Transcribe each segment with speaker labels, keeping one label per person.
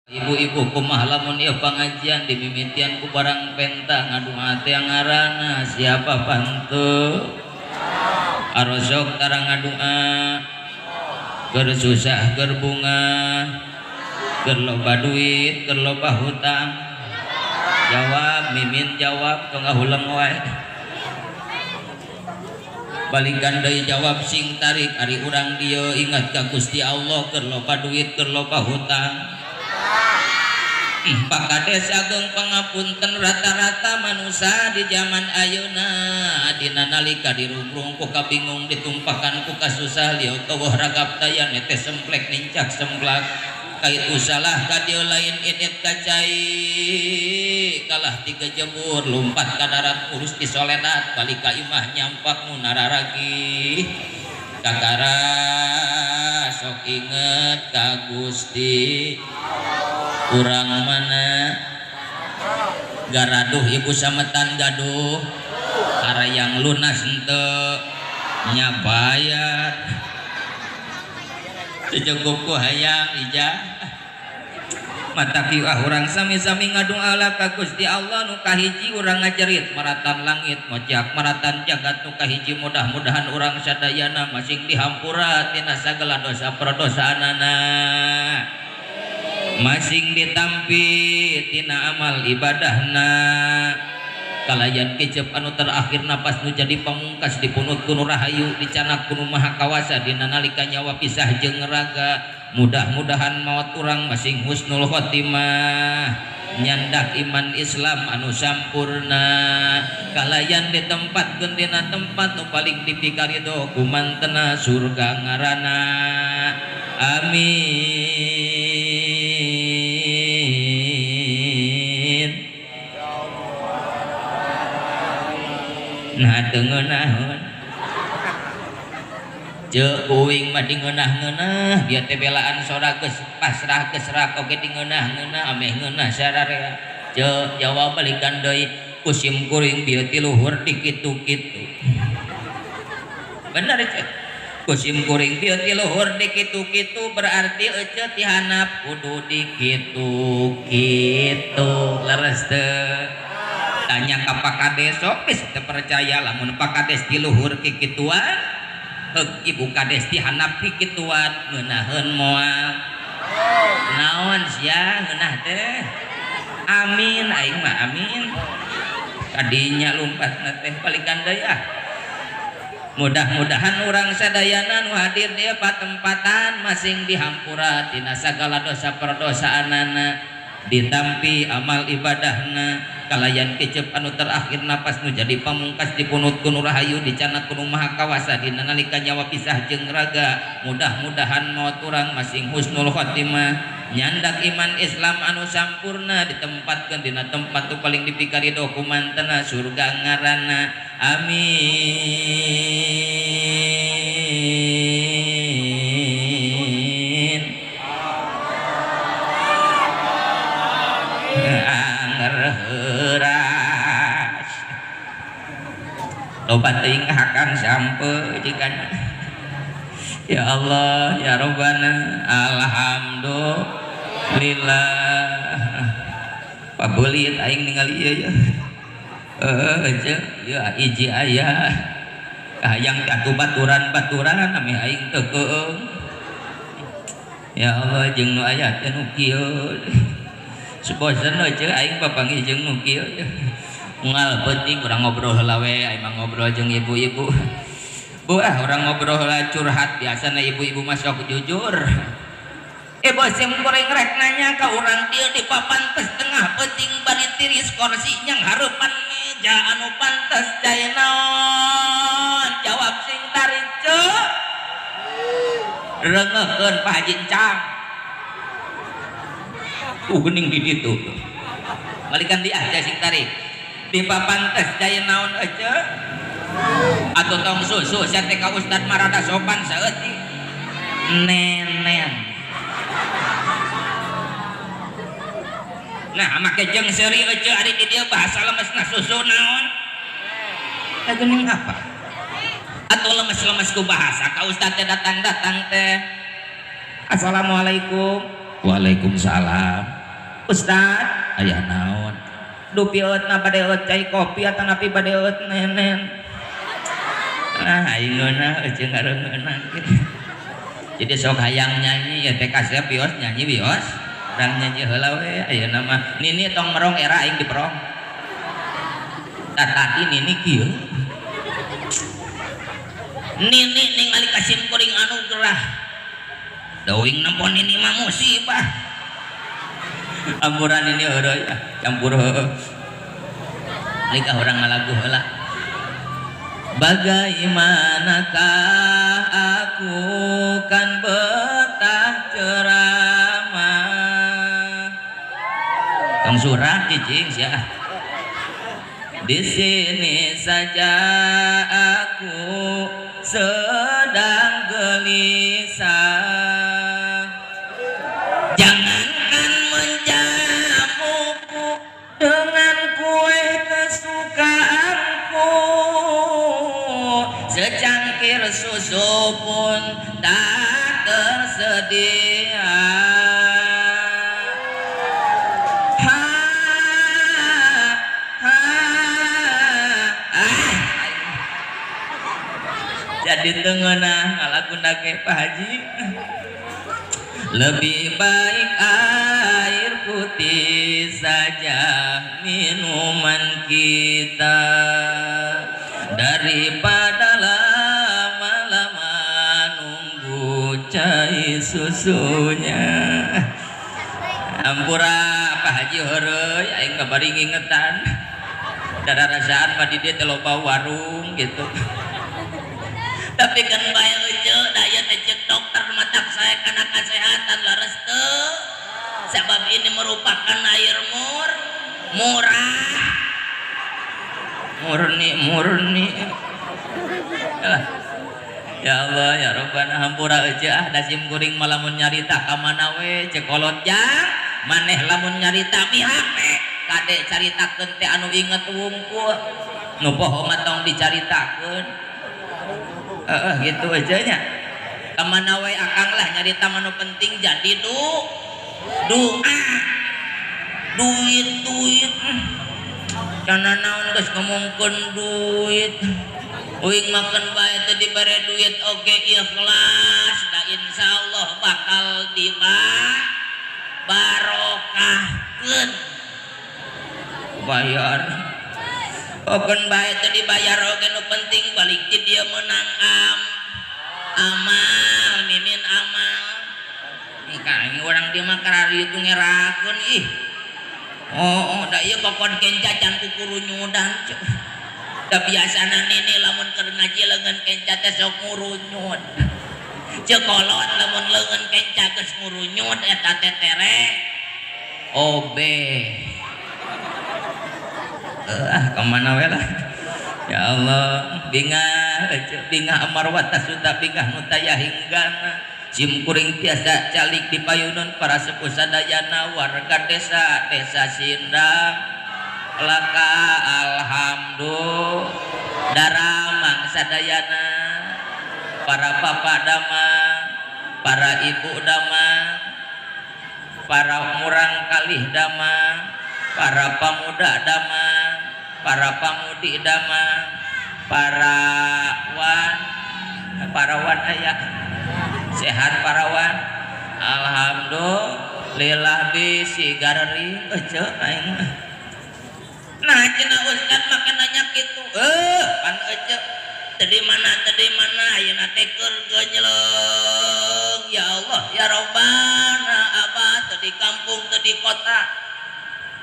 Speaker 1: Ibu-ibu, kumaha lamun ieu pangajian dimimitian ku barang penta ngadua teh ngaranna siapa panteu arosok tarang ngadua keur susah, keur bunga, keur loba duit, keur loba hutang? Jawab, Mimin, jawab, tong ngahuleng wae. Balikan deui, jawab sing tarik. Ari urang dieu ingat ka Gusti Allah keur loba duit, keur loba hutang? Pak Kades Ageng, pangapunten, rata-rata manusia di zaman ayeuna dina nalika dirungrung ku kabingung, ditumpakan ku kasusah, lieu keueuh ragap taya, netes semplek nincak semplak, kaitu salah ka dieu lain init ka cai, kalah tiga jebur lumpat ka darat, urus di soledat, balik ka imah nyampak nu nararagi. Kakara sok inget ka Gusti. Urang mana garaduh, Ibu sametan gaduh harayang lunas henteu nya bayar secukup ku hayang ijah mata kieu. Ah, urang sami-sami ngadua ka Gusti Allah. Nu kahiji, urang ngajerit maratan langit, ngojak maratan jagat. Nu kahiji, mudah-mudahan urang sadayana masing dihampura tina sagala dosa perdosaanana, masing ditampi tina amal ibadahna, kalayan kecep anu terakhir napas nu jadi pamungkas dipunut ku nu rahayu, dicanak ku nu maha kawasa dina nalika nyawa pisah jeung raga. Mudah-mudahan maot urang masing husnul khotimah, nyandak iman Islam anu sampurna, kalayan ditempatkeun dina tempat nu paling dipikarido kumantena, surga ngaranna. Amin. Nah, teu ngeunaheun. Ceuk uing mah dingeunah-ngeunah, dia teh belaan sora geus pasrah, geus rak oge dingeunah-ngeunah, ameh ngeunah sararea. Ceuk, jawab balikan deui, ku sim kuring bieu ti luhur dikitu-kitu. Bener, ceuk? Ku sim kuring bieu ti luhur dikitu-kitu, berarti ece ti handap kudu dikitu-kitu. Leres teu? Tanya ka Pak Kades sok, geus teu percaya. Lamun Pak Kades di luhur kikituan, heuk Ibu Kades di handap kikituan, ngeunaheun moal? Naon sia ngeunah teh? Amin, aing mah amin. Kadinya lumpatna teh. Balikan deui ah. Mudah-mudahan urang sadayana nu hadir dieu patempatan masing dihampura tina sagala dosa perdosaanana, ditampi amal ibadahna, kalayan kecep anu terakhir napas nu jadi pamungkas dipunut ku nu rahayu, dicanak ku nu maha kawasa dina nalika nyawa pisah jeung raga. Mudah-mudahan maot urang masing husnul khotimah, nyandak iman Islam anu sampurna, ditempatkeun dina tempat nu paling dipikarido kumantena, surga ngaranna. Amin. Anger heuras, loba teuing hakang sampe jigana. Ya Allah ya Rabbana, alhamdulillah. Pabelit aing ningali ieu ya. Eh, ya hiji aya kahayang atuh baturan-baturan ameh aing teu keung. Ya Allah, jeung nu aya teh nu kieu. Bosen euy aing papanggih jeung nu kieu. Unggal peuting urang ngobrol heula we, aing mah ngobrol jeung ibu-ibu. Bu, ah, urang ngobrol heula, curhat, biasana ibu-ibu mah sok jujur. Ibu, sim kuring rek nanya ka urang dieu di papantes tengah peuting bari tiris kursi, nyang hareupan meja anu pantes cai naon? Jawab sing tarik, ceuk. Reungeukeun, Pak Haji Encang. Geuning di ditu. Balikan di ah sing tarik. Di papantes cai naon ece? Atau tong susu sia teh ka ustad mah rada sopan saeutik. Nenen. Nah, make jeung seuri ece, ari di dieu bahasa lemesna susu naon? Tah, geuning apa? Atau lemes-lemes ku bahasa ka ustad teh datang-datang teh. Assalamualaikum. Waalaikumsalam. Ustad, aya naon? Dupi eutna bade eut cai kopi atanapi bade eut nenen. Ah, aing ngeunah euceung ngareungeunah kitu. Jadi sok hayang nyanyi ya teh kasep bios nyanyi bios. Urang nyanyi heula we ayeuna mah. Nini tong merong era aing diperong. Tadi nini kieu. Nini ningali ka sim kuring anugerah. Deuing nempo nini mah musibah. Ampuran ini heureuy campur heueuh. Nikah urang ngalagu heula. Bagaimanakah aku kan betah ceramah. Tong surat cicing sia. Di sini saja aku sedang gelisah. Jangankan menjamuku dengan kue kesukaanku, secangkir susu pun tak tersedia. Ha, ha, ah. Jadi tengenah ngalaguna ge Pak Haji. Lebih baik air putih saja minuman kita daripada lama-lama nunggu cai susunya. Ampura Pak Haji heureuy aing kabari ngingetan. Dararasaan mah di dieu teh loba warung gitu. Tapi kan bae euceu da ieu teh ceuk dokter matak sae kana kasehatan leres teu. Sebab ini merupakan air murah. Murni murni. Ya Allah ya Rabbana hampura euceu ah da sim kuring mah lamun nyarita ka mana we ceuk kolot jang maneh lamun nyarita mihak we kade caritakeun teh anu inget wungkul nu poho mah tong dicaritakeun. Heeh gitu aja nya. Ka mana we akang lah nyarita mah nu penting jadi doa. Duit duit. Cana naon geus ngomongkeun duit. Uing makan bae teh dibere duit oge ikhlas da insyaallah bakal dibarokahkeun. Bayar. Oken bae teh dibayar oge nu penting balik ti dieu meunang amal mimin amal. Kaing urang dieu mah kararieu itu ngerakeun ih. Oh, da ieu kokon kenca can kukurunyudan ceu. Da biasana nini lamun keur ngaji leungeun kenca teh sok ngurunyud. Ceuk kolot lamun leungeun kenca geus ngurunyud eta teh tere obe. Ah, kemana we lah. Ya Allah, bingah bingah amarwata suta bingah nu taya hinggana. Sim kuring tiasa calik di payunun para sepuh sadayana warga desa desa Sindang laka alhamdulillah daramang sadayana para bapak damang, para ibu damang, para murang kalih damang, para pemuda damang, para pamudi damang, para wan aya sehat parawan alhamdulillah bisi garering ece aing mah. Nah cenah ustad make nanya kitu pan ece teu di mana ayeuna teh keur geunjleung ya Allah ya Rabbana abah teu di kampung teu di kota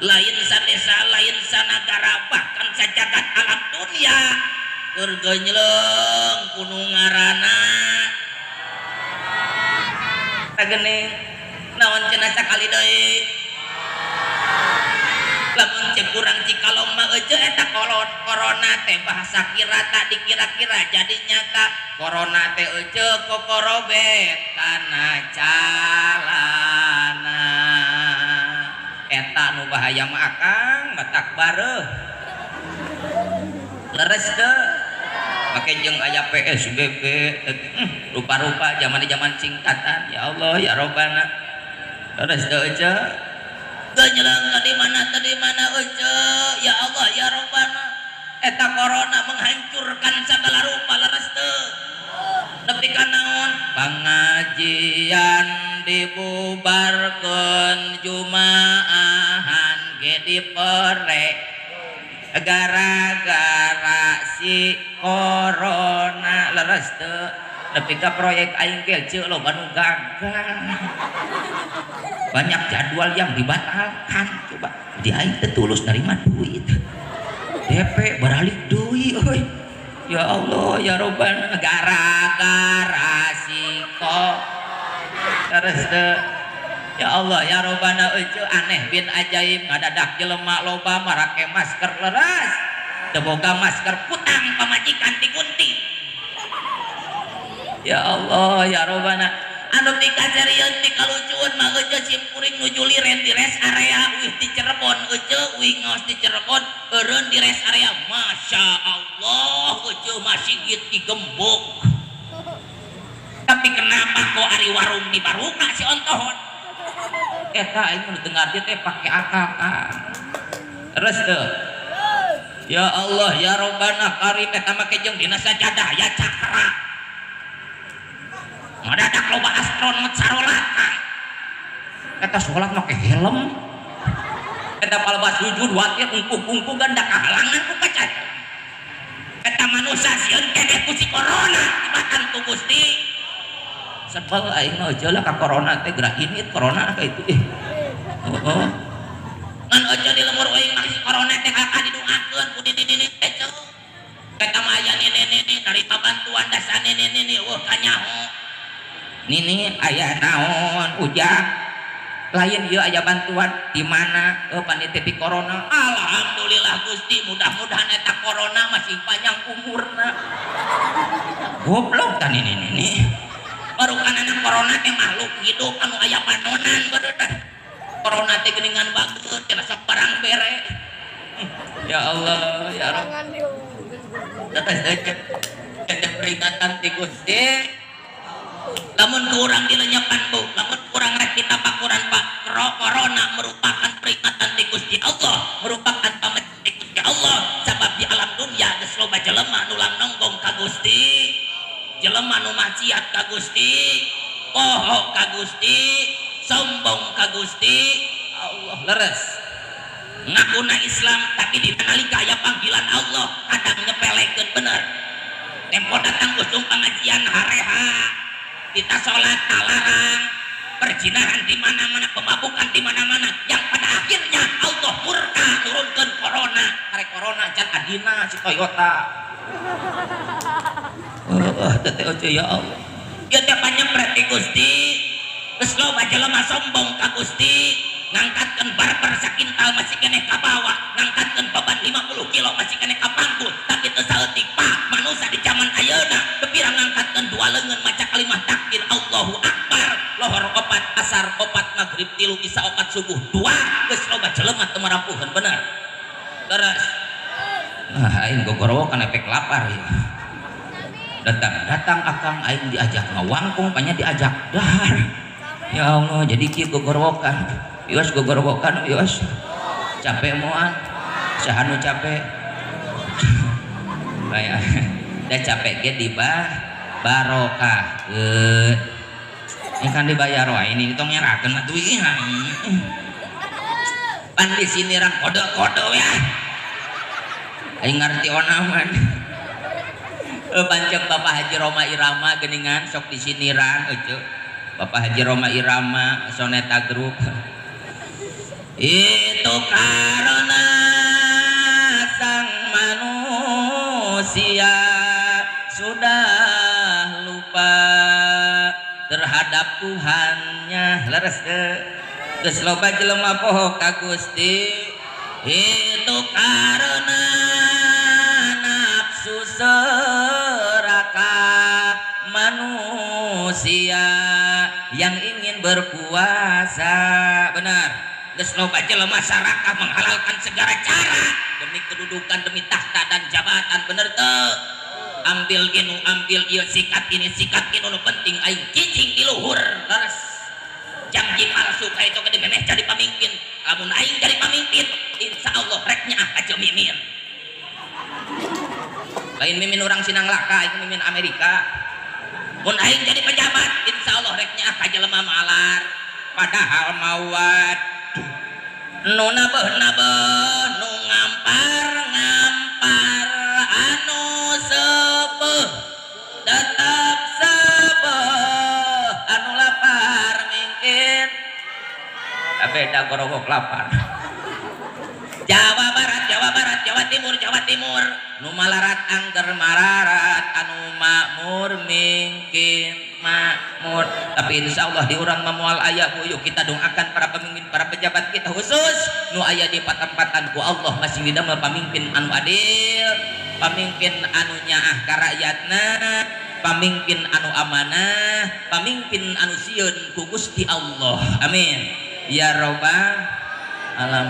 Speaker 1: lain sadesa lain sanagara bahkan sajagat alam dunia keur geunjleung kuno ngaranna geuning naon cenah sakali deui lamun cek urang Cikalong mah euceu eta kolot corona teh bahasa kira tak dikira-kira jadi nyata corona teh euceu kokorobet kana calana eta nu bahaya mah akang matak bareuh leres teu make jeung aya PSBB rupa-rupa zaman-zaman singkatan ya Allah ya Rabbana. Terus teu Ece genyeleng di mana tadi mana Ece, ya Allah ya Rabbana, eta corona menghancurkan segala rupa, leres teu? Nepi ka naon, pengajian dibubarkeun, jumaahan ge dipere gara-gara si corona, leres teu? Nepi ka proyek aing ge ceu loba nu gagal, banyak jadwal yang dibatalkan. Coba di aing teh tulus nerima duit DP beralik deui euy, ya Allah ya Robbana, gara-gara si ko terus teu? Ya Allah ya Robbana, euy, aneh bin ajaib, ngadadak jelema loba marake masker, leres? Teu boga masker kutang pamajikan digunting. Ya Allah ya Robbana, anu pikaserian pikalucuan mah euy, sim kuring nuju liren di rest area wih di Cirebon euy, wih ngaos di Cirebon eureun di rest area, Masya Allah euy, masjid digembok, tapi kenapa kok ari warung dibaruka si ontohon eta? Aing mun dengar dia teh pake akal kan. Terus tuh, ya Allah ya Robbana karim, eta make jeung dina sajadah ya cakra, ngadadak loba astronot sarolat kang, eta sholat make helm, eta palebah sujud watir ungkuk-ungkuk ganda kahalangan ku kaca. Eta manusia sieun keneh ku si corona tibatan ku Gusti. Sebel aing mah aja lah ka corona teh, gerak ini corona kayak itu ih. Oh, ngan aja di lemur aing mah si corona teh kakak didoakeun ku di di teh ceu. Eta mah aya nini-nini narima bantuan dasa nini-nini eueuh kanyaho. Nini aya naon ujang? Lain ieu aya bantuan di mana? Oh, panitia di corona. Alhamdulillah Gusti, mudah-mudahan eta corona masih panjang umurna. Goblok kan ini nini. Baru kan anak corona teh makhluk hidup anu aya panonan bener. Corona teh geuningan bagus cenah sok barang bere. Ya Allah, ya Rabb. Ada peringatan ti Gusti. Lamun kurang dilenyepan bu, lamun kurang rek ditapakuran pak, corona merupakan peringatan ti Gusti Allah, merupakan pamit ti Gusti Allah, sabab di alam dunia geus loba jelema nu nonggong ka Gusti, jelema nu maksiat ka Gusti, poho ka Gusti, sombong ka Gusti Allah, leres? Ngakuna Islam tapi di nalika aya panggilan Allah kadang nyepelekeun, bener? Tempo datang usum pengajian hareha, kita sholat talarang, perzinahan di mana-mana, pemabukan di mana-mana, yang pada akhirnya Allah murka nurunkan corona. Karek corona can adina si Toyota. Oh, teh oce ya Allah. Ya teh panyepret ti Gusti. Geus loba jelema sombong ka Gusti, ngangkatkeun barber sakintal masih keneh kabawa, ngangkatkeun beban 50 kilo masih keneh kapangkul, tapi teu saeutik pak manusia di zaman ayeuna tepira ngangkatkeun dua leungeun maca kalimah takbir Allahu Akbar, lohor opat, asar opat, maghrib tilu, isya opat, subuh dua, geus loba jelema teu marampuheun, bener? Terus ah aing gogorowokan efek lapar ya. Datang datang akang aing diajak ngawangkung, panya diajak dahar. Ya Allah, jadi kieu gogorowokan. Iwas gogorowokan, iwas. Capek moal? Saha nu capek? Kayak da capek ge di barokah. Ini kan dibayar wae ini tong nyerakeun atuh ieu. Pan di sini rang kode-kode ya. Aing ngarti onaman. Pancen Bapak Haji Rhoma Irama geningan sok disiniran euceu. Bapak Haji Rhoma Irama Soneta Group. Itu karena sang manusia sudah lupa terhadap Tuhannya, leres teu? Geus loba jelema poho ka Gusti. Itu karena nafsu serakah manusia yang ingin berkuasa, benar? Geus loba jelema sarakah menghalalkan segala cara demi kedudukan, demi tahta dan jabatan, bener teu? Ambil ginu, ambil ieu, sikat ini, sikat ini, nu penting aing cicing di luhur, leres? Janji palsu ka itu ke memeh jadi pamimpin. Lamun aing jadi pamimpin, insya Allah rek nyaah ka Ceu Mimin. Lain mimin orang Sinanglaka, itu mimin Amerika. Mun aing jadi pejabat, insya Allah rek nyaah ka jelema malar. Padahal mawat nu nabeuh nabeuh, nu ngampar ngampar, anu seubeuh tetap seubeuh, anu lapar mungkin beda gorogok lapar. Jawa Barat, Jawa Barat, Jawa Timur, Jawa Timur, nu malarat angger mararat, anu makmur mungkin makmur. Tapi insya Allah di urang mah moal aya bu. Yuk kita doakan para pemimpin, para pejabat kita, khusus nu aya di patempatan, ku Allah masih didamel pamimpin anu adil, pamimpin anu nyaah ka rakyatna, pamimpin anu amanah, pamimpin anu sieun ku Gusti Allah. Amin ya robbal alamin.